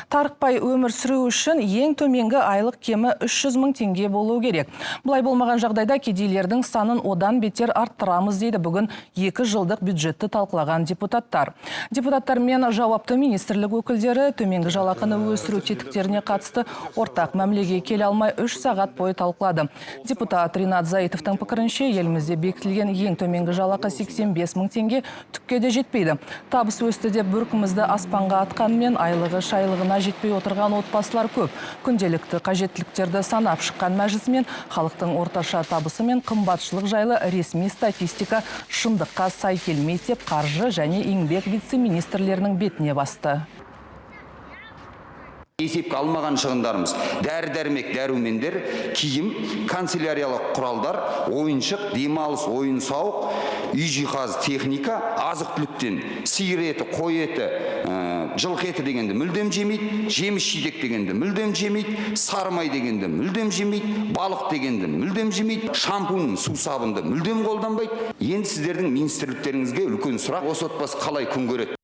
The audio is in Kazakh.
Тарықпай өмір сүру үшін ең төменгі айлық кемі 300 мың теңге болуы керек. Бұлай болмаған жағдайда кедейлердің санын одан бетер арттырамыз, дейді бүгін 2 жылдық бюджетті талқылаған депутаттар. Депутаттар мен жауапты министрлік өкілдері төменгі жалақыны өсіру тетіктеріне қатысты ортақ мәмілеге келе алмай, 3 сағат бойы талқылады. Депутат Ринат Заитовтың пікірінше, елімізде бекітілген ең төменгі жалақы 85 мың теңге түкке де жетпейді. Табыс өсті деп бөркімізді аспанға атқанмен, айлығы шайлығына жетпей отырған отбасылар көп. Күнделікті қажеттіліктерді санап шыққан мәжілісмен халықтың орташа табысы мен қымбатшылық жайлы ресми статистика шындыққа сай келмейді деп, қаржы және еңбек вице-министрлерінің бетіне басты. Есепке алмаған шығындарымыз: дәрі дәрмек, дәрумендер, киім, канцеляриялық құралдар, ойыншық, демалыс, ойын сауық, үй жиһаз, техника, азық түліктен сиыр еті, қой еті, жылқы еті дегенді мүлдем жемейді, жеміс жидек дегенді мүлдем жемейді, сары май дегенді мүлдем жемейді, балық дегенді мүлдем жемейді, шампунь, сусабынды мүлдем қолданбайды. Енді сіздердің министрліктеріңізге үлкен сұрақ: осы отбасы қалай күн көреді?